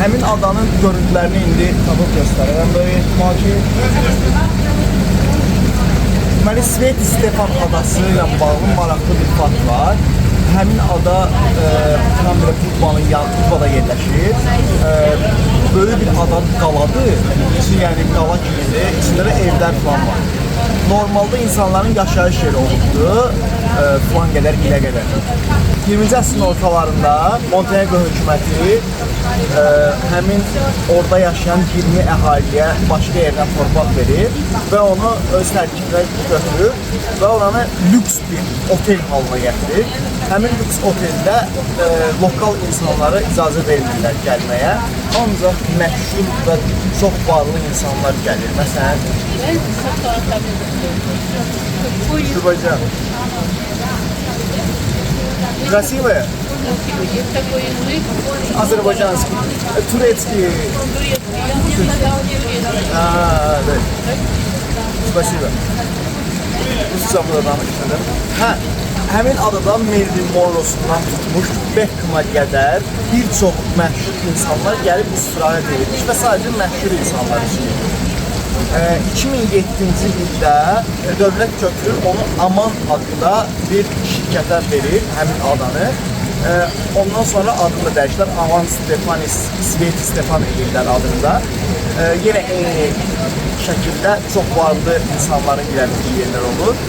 Speaker 1: Həmin adanın görüntülərini indi tapıb göstərərəm böyük ehtimal ki. Deməli Sveti Stefan adası ilə bağlı maraqlı bir fakt var. Həmin ada tam belə Budvanın yan, Budvada yerləşir. Böyük bir ada qaladır. İçi yəni qala kimidir. İçində də evlər falan var. Normalda insanların yaşayış yeri olubdu. Falan qədər ilə qədər. 20-ci əsrin ortalarında Montenegro hökuməti həmin orada yaşayan 20 əhaliyə başqa yerdən torpaq verir və onu öz tərkibinə götürür və oranı lüks bir otel halına gətirir. Həmin lüks oteldə lokal insanlara icazə vermirlər gəlməyə. Ancaq məşhur və çox varlı insanlar gəlir. Məsələn, Azərbaycan. Красивая? Азербайджанский. Турецкий. Да. Спасибо. Rusça burada danışdım. Hə, həmin adada Marilyn Monroe'sundan tutmuş Beckham'a qədər bir çox məşhur insanlar gəlib istirahət edirmiş və sadəcə məşhur insanlar üçün. 2007-ci ildə dövlət götürür, onu Aman adında bir şirkətə verir, həmin adanı. Ondan sonra adını da dəyişdilər, Aman Stefanis, Sveti Stefan eləyirlər adını da. Yenə eyni şəkildə çox varlı insanların girəbildiyi yerlər olur.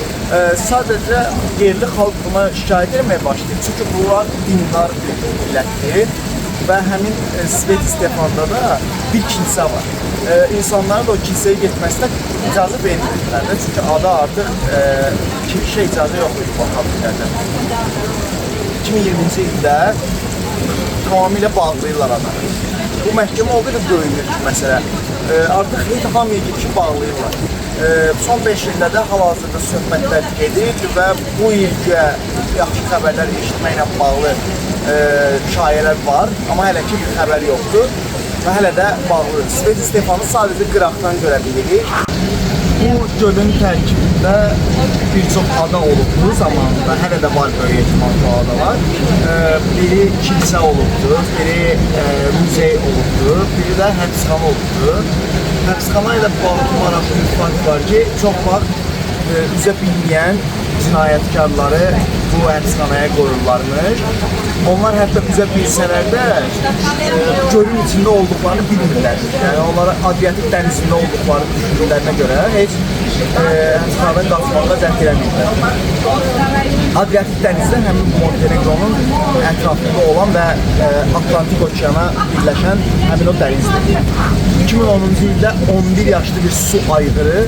Speaker 1: Sadəcə yerli xalq buna şikayət etməyə başlayır. Çünki bunlar dindar bir millətdir və həmin Sveti Stefanda da bir kilsə var. İnsanların da o kilsəyə getməsinə icazə vermirdilər də. Çünki ada artıq kirişə icazə yox idi lokal dillərdə. 2020-ci ildə tamamilə bağlayırlar adanı. Bu məhkəmə o qədər böyümür ki, məsələ. Artıq heç hamıya gedib ki, bağlayırlar. Son 5 ildə də hal-hazırda söhbətlər gedir və bu il güya yaxşı xəbərlər eşitməklə bağlı şayələr var, amma hələ ki bir xəbər yoxdur və hələ də bağlıdır. Sveti Stefanı sadəcə qıraqdan görə bilirik. Bu gölün tərkibində bir çox ada olubdu zamanında, hələ də var böyük ehtimal bu adalar. Biri kilsə olubdu, biri muzey olubdu, biri də həbsxana olubdu. Həbsxana ilə bağlı maraqlı bir fakt var ki, çox vaxt üzə bilməyən cinayətkarları bu həbsxanaya qoyurlarmış. Onlar hətta üzə bilsələr də gölün içində olduqlarını bilmirlər. Yəni onlara Adriatik dənizində olduqlarını düşündüklərinə görə heç həbsxanadan qaçmağa cəhd eləmirlər. Adriatik dənizdə həmin Montenegronun ətrafında olan və Atlantik okeana birləşən həmin o dənizdir. 2010-cu ildə 11 yaşlı bir su ayğırı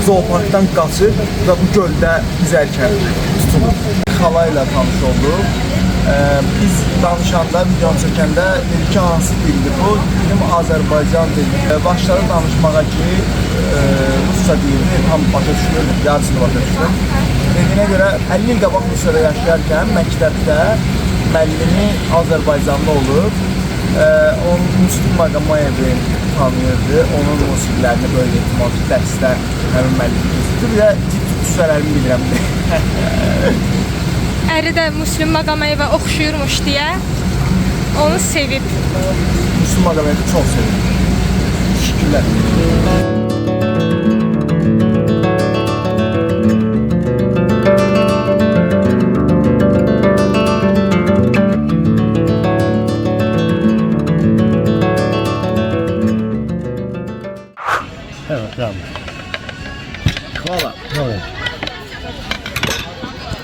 Speaker 1: zooparkdan qaçır və bu göldə üzərkən tutulur. Xala ilə tanış olduq. Biz danışanda, videonu çəkəndə dedi ki, hansı dildir bu? Dedim, Azərbaycan dili. Başladı danışmağa ki, rusca deyirdi, tam başa düşmürdüm, yarısını başa düşdüm. Dediyinə görə 50 il qabaq Rusiyada yaşayarkən məktəbdə müəllimi Azərbaycanlı olub. Onun Müslüm Maqomayevi tanıyırdı, onun musiqilərini böyük ehtimal ki, dərsdə həmin müəllim keçirdi. Bir də cüssələrimi bilirəm.
Speaker 2: Əri də Müslüm Maqamayeva oxşuyurmuş deyə onu sevib.
Speaker 1: Müslüm Maqameyevi çox sevirəm. Şükürlər.
Speaker 5: Evo, tamo.
Speaker 1: Valla.
Speaker 5: Dobro.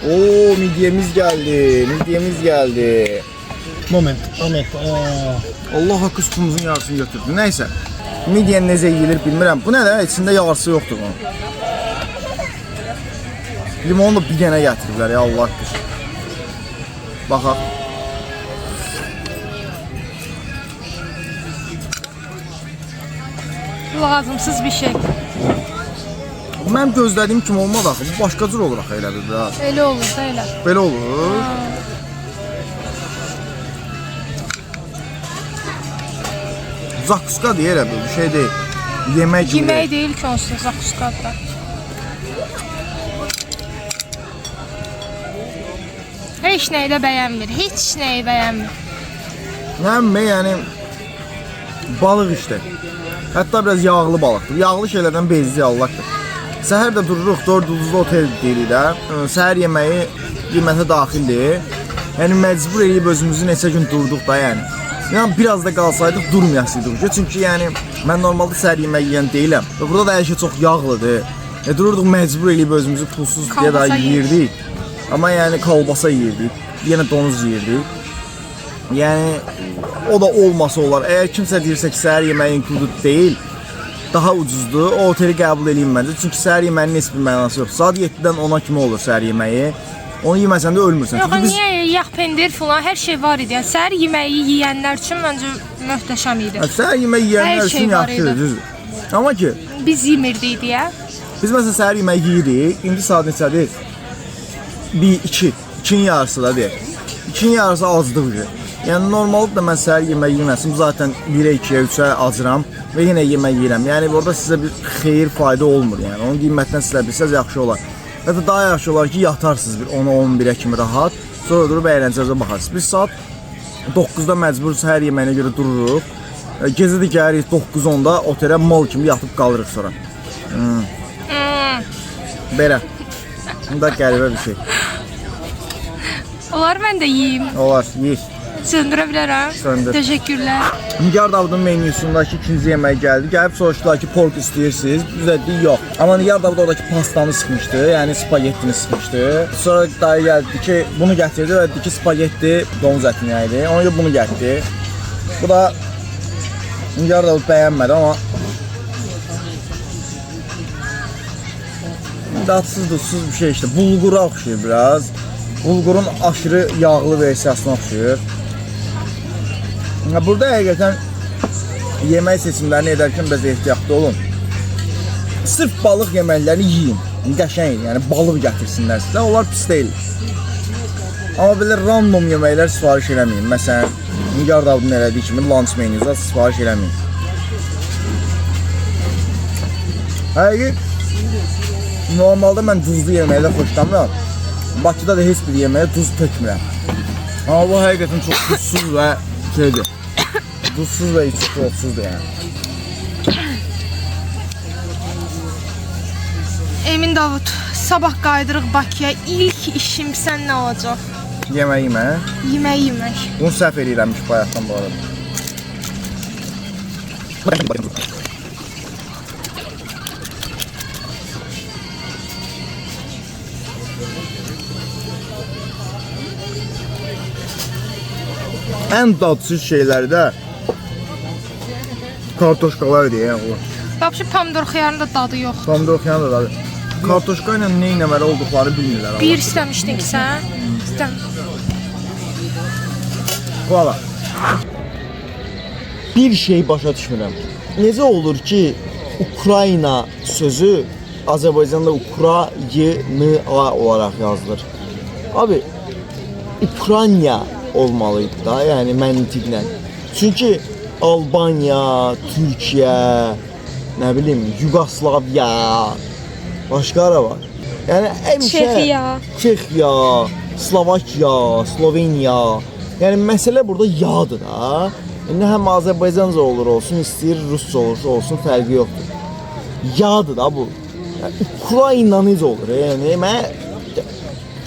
Speaker 1: Oo midyemiz geldi. Midyemiz geldi.
Speaker 5: Moment, moment.
Speaker 1: Allah haqqı sütümüzün yarısını götürdü. Neyse. Midye necə yeyilir bilmirəm. Bu nə də? İçində yarısı yoxdur bunun. Limonu da bir dənə gətiriblər ya Allah haqqı. Baxaq.
Speaker 2: Lazımsız bir şey.
Speaker 1: Mənim gözlədiyim kimi olmadı axı. Bu başqa cür olur axı elə bir biraz.
Speaker 2: Elə olur da elə.
Speaker 1: Belə olur. Zakuska deyir elə bir şey deyil. Yemək kimi
Speaker 2: Yemək
Speaker 1: deyil.
Speaker 2: deyil ki onsuz zakuskadır da. Heç nəyi də bəyənmir. Heç nəyi bəyənmir.
Speaker 1: Nə yəni balıq işte. Hətta biraz yağlı balıqdır. Yağlı şeylərdən bezdi Allahdır. Səhər də dururuq 4 ulduzlu otel deyirik də. Səhər yeməyi qiymətə daxildir. Yəni məcbur eləyib özümüzü neçə gün durduq da yəni. Yəni biraz da qalsaydıq durmayasıydıq. Çünki yəni mən normalda səhər yeməyi yeyən deyiləm. Və burada da hər şey çox yağlıdır. Dururduq məcbur eləyib özümüzü pulsuz deyə daha yeyirdik. Amma yəni kalbasa yeyirdik. Yenə donuz yeyirdik. Yəni o da olmasa olar. Əgər kimsə deyirsə ki, səhər yeməyi included deyil, daha ucuzdur. O oteli qəbul eləyin məncə. Çünki səhər yeməyinin heç bir mənası yoxdur. Saat 7-dən 10-a kimi olur səhər yeməyi. Onu yeməsən də ölmürsən.
Speaker 2: Yox,
Speaker 1: Çünki biz
Speaker 2: niyə yağ pendir falan hər şey var idi. Yəni səhər yeməyi yeyənlər üçün məncə möhtəşəm idi.
Speaker 1: Hə, səhər yeməyi yeyənlər
Speaker 2: Hər şey
Speaker 1: üçün
Speaker 2: var
Speaker 1: yaxşıdır,
Speaker 2: idi.
Speaker 1: düzdür. Amma ki,
Speaker 2: Biz yemirdik deyə.
Speaker 1: biz məsələn səhər yeməyi yeyirik. İndi saat neçədir? 1 2, 2-nin yarısı da deyək. 2-nin yarısı aclıq. Yəni normalda da mən səhər yeməyi yeməsim, zaten 1-ə, 2-yə, 3-ə acıram və yenə yemək yeyirəm. Yəni orada sizə bir xeyir fayda olmur yəni. Onun qiymətindən sizə bilsəz yaxşı olar. Hətta daha yaxşı olar ki, yatarsınız bir 10-a, 11-ə kimi rahat. Sonra durub əyləncənizə baxarsınız. Biz saat 9-da məcbur səhər yeməyinə görə dururuq. Gecə də gəlirik 9-10-da otelə mal kimi yatıb qalırıq sonra. Belə. Bu da qəribə bir şey.
Speaker 2: Olar mən də yeyim.
Speaker 1: Olar, yeyik.
Speaker 2: Söndürə bilərəm.
Speaker 1: Söndür.
Speaker 2: Təşəkkürlər.
Speaker 1: Nigar Davudun menyusundakı ikinci yemək gəldi. Gəlib soruşdular ki, pork istəyirsiniz? Biz də dedik, yox. Amma Nigar Davud oradakı pastanı sıxmışdı, yəni spagettini sıxmışdı. Sonra dayı gəldi ki, bunu gətirdi və dedi ki, spagetti donuz ətini idi. Ona görə bunu gətirdi. Bu da Nigar Davud bəyənmədi, amma dadsız dudsuz bir şey işte. Bulgura oxşayır biraz. Bulgurun aşırı yağlı versiyasına oxşayır. Burada həqiqətən yemək seçimlərini edərkən biraz ehtiyatlı olun. Sırf balıq yeməklərini yeyin. Qəşəng, yəni balıq gətirsinlər sizə. Onlar pis deyil. Amma belə random yeməklər sifariş eləməyin. Məsələn, Nigar Davudun elədiyi kimi lunch menyuza sifariş eləməyin. Həqiqi normalda mən duzlu yeməklə xoşlanmıram. Bakıda da heç bir yeməyə duz tökmürəm. Amma bu həqiqətən çox duzsuz və şeydir. Duzsuz və içi otsuzdur yəni.
Speaker 2: Emin Davud, sabah qayıdırıq Bakıya. İlk işim sən nə olacaq?
Speaker 1: Yemək yemə.
Speaker 2: Yemək yemək.
Speaker 1: Bunu səhv eləyirəmmiş bayaqdan bu arada. Ən dadsız şeylərdə kartoşkalar idi yəni o.
Speaker 2: Vəbşi pomidor xiyarın da dadı yoxdur.
Speaker 1: Pomidor xiyarın da dadı. Kartoşka ilə nə etməli olduqları bilmirlər.
Speaker 2: Bir istəmişdin ki sən? İstəm.
Speaker 1: Valla. Bir şey başa düşmürəm. Necə olur ki, Ukrayna sözü Azərbaycanda Ukrayna olaraq yazılır? Abi, Ukrayna olmalıydı da, yəni məntiqlə. Çünki Albaniya, Türkiyə, nə bilim, Yugoslaviya, başqa hara var? Yəni həmişə
Speaker 2: Çexiya.
Speaker 1: Çexiya. Slovakiya, Sloveniya. Yəni məsələ burada yadır da. İndi həm Azərbaycanca olur olsun, istəyir rusca olursa olsun, fərqi yoxdur. Yadır da bu. Yəni, Ukrayna necə olur? Yəni mənə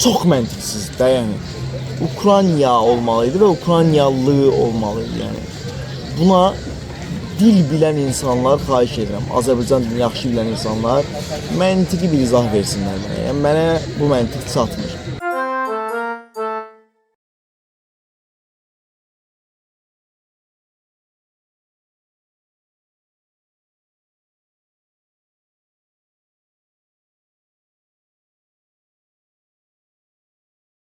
Speaker 1: çox məntiqsizdir də, yəni. Ukrayna olmalı idi və Ukraynalı olmalı idi, yəni. Buna dil bilən insanlar xahiş edirəm. Azərbaycan dilini yaxşı bilən insanlar məntiqi bir izah versinlər mənə. Yəni mənə bu məntiq çatmır.